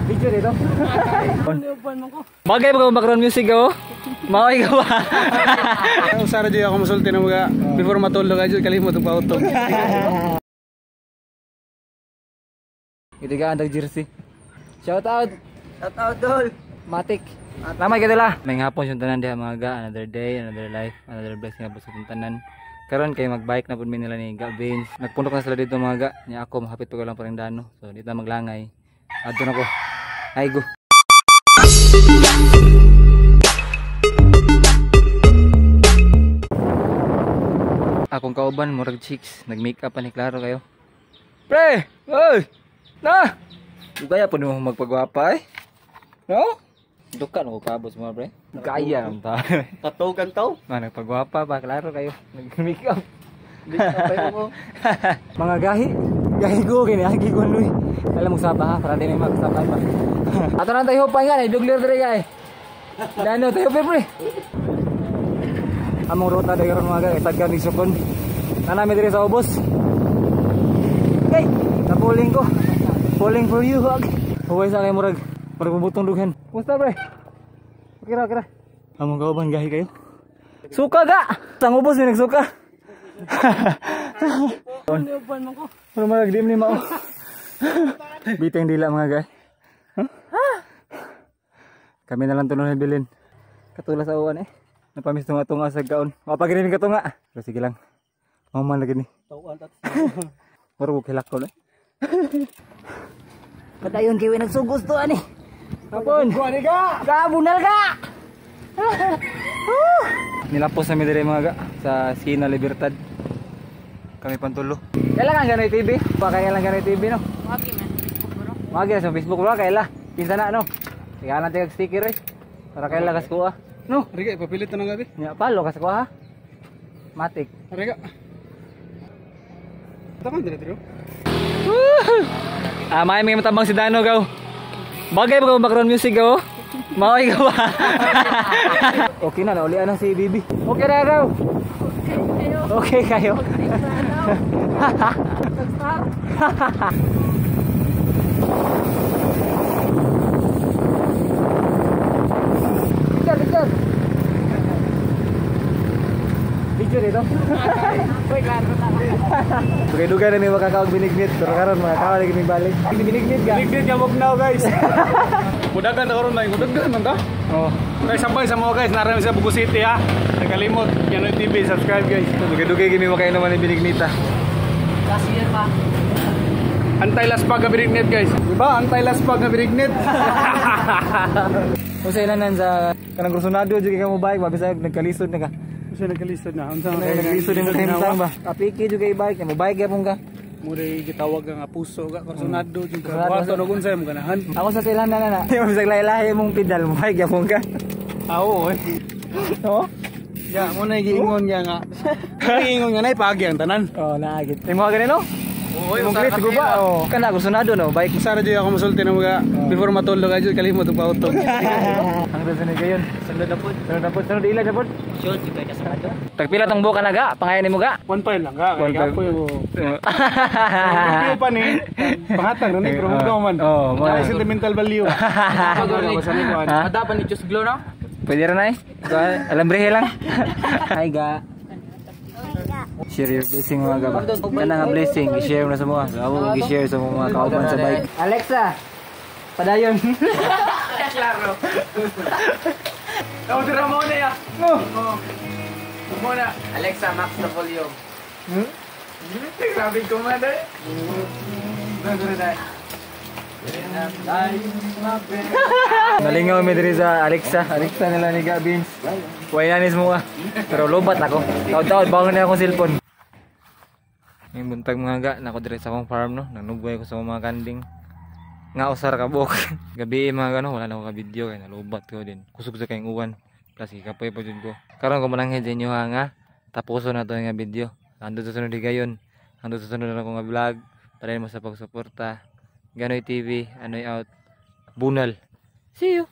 Video dito. Bagay ba background music oh? Maoy ka ba? Usara jud ako musulti ng mga before matulog ay jud kalimot og pautog. Ito ka ang jersey. Shout out. Shout out dol. Matik. Lamay ka dila. May hapon yung tanan diha mga ga, another day, another life, another blessing po sa tanan. Karon kay magbike na pud mi nila ni Gavins. Nagpundok na sila dito mga ga. Nya ako mahapit pa ko lang pa rin dano. So dito na maglangay. Adto na ko. Ay go. Akong kauban murag chicks, nag-makeup pa ni klaro kayo. Pre! Oy! Na! Dugaya po nimo magpagwapa eh. No? Duka no ko kabos mga pre. Gaya ang ta. Katugan to. Man, nagpagwapa pa klaro kayo. Nag-makeup. Make mo. Mga gahi. Gahi ko kini agi ko nuy. Alam mo saba ha, para di may magsabay pa. Ato na tayo pa nga, dugler dire kay. Dano tayo pre. Among ruta dayon mga gahi, tagka mig sukon. Nana mi dire sa ubos. Okay, napuling ko. Pulling for you. Okay. Huwag sa kay murag. Murag bubutong dughan. Kumusta pre? Okay ra, okay ra. Among kauban gahi kayo. Suka ga. Sang ubos ni nagsuka. Pero marag dim ni mao. Biteng dila mga guys. Huh? Kami na lang tunon bilin. Katula sa uwan eh. Napamis tunga tunga sa gaon. Mapagrinig ka tunga. Pero sige lang. Mao man lagi ni. Tawon tat. Murag hilak ko na. Padayon kay nagsugos to ani. Hapon. Kuani ka. Kabunal ka. Nilapos na mi dire mga ga sa Sina Libertad. Kami pantulo. Kailan ka ganay TV? Pa kailan ganay TV no? Wagi man Facebook bro. Wagi sa Facebook bro kaila. Kinsa na no? Tigalan tayo sticker eh. Para kaila kas kuha. No. Ariga ipapilit na ng gabi. Nya palo kas kuha ha. Matik. Ariga. Taman dire dire. Ah, may matabang si Dano gaw. Bagay ba background music gaw? Maoy ka ba? Okay na, naulian na si Bibi. Okay na gaw. Okay kayo. Picture, picture. Video dito. Uy, klaro na. Dugay-dugay na may makakaog binignit. Pero karon makakaog lagi may balik. Binignit ka. Binignit ka mugnaw guys. Mudagan na karon lang, mudagan man ta. Oh. Guys, sabay sa mga guys, narami sa Bugo City ha. Nakalimot, Yanoy TV, subscribe guys. Dugay-dugay gimi makainom ni binignita. Kasi yan pa. Anti-laspag nga binignit guys. Diba? Anti-laspag nga binignit. Kung sa ilanan sa kanang Grosonado jud kay mo bike, mabisag nagkalisod na ka. Unsa nagkalisod na? Unsa Nagkalisod nimo kahimtang ba? Kapiki jud kay bike, mo bike gyapon ka. Mura gitawag nga puso ga Grosonado jud ka. Grosonado. Wato no unsa mo ganahan. Ako sa ilanan na na. Mabisag lahi-lahi mong pedal, mo bike gyapon ka. Aw oy. Oh? Ya, mo na giingon nga nga. Giingon nga nay paagi ang tanan. Oh, naagit. Imo ka ganino? Oy, Imong clit guba oh. Kana Grosonado no, bike. Usara jud ako musulti ng mga before matulog ay jud kalimot og pautog. Ang sa ni gayon. Sunod na po. Sunod na pod, sunod ila na pod. Sure, di ka kasama. Tagpila tong buka na ga, pangayon nimo ga. 1.5 lang ka, 1.5. kay kapoy mo. Review pa ni. Pangatang na ni pero mugnaw man. Oh, mo. Ay, sentimental value. Ha? Ada pa ni Diyos Glow no? Pwede rin ay. Alambrehe lang. Hi ga. Share your blessing mga gaba. Kana nga blessing, i-share mo na sa mga. So, ako i-share sa mga kauban sa bike. Alexa, padayon. Klaro. Oh, dira mo na ya. No. Mo na. Alexa, max the volume. Hmm? Grabe ko man eh. Nalingaw mi diri sa Alexa. Alexa nila ni Gabins. Way nanis mo ah. Pero lobat ako. Taod-taod bangon na akong cellphone. May buntag mga ga, nako diri sa akong farm no. Nanugway ko sa mga kanding. Nga usar ka buok. Gabi mga gano, wala na ako ka video kay nalubat ko din. Kusog sa kayong uwan. Plus ikapoy pa jud ko. Karon ko mananghid sa inyo ha nga tapuson na to nga video. Ando sa sunod gayon. Ando sa sunod na ako nga vlog. Padayon mo sa pagsuporta. Ganoy TV, Anoy out. Bunal. See you.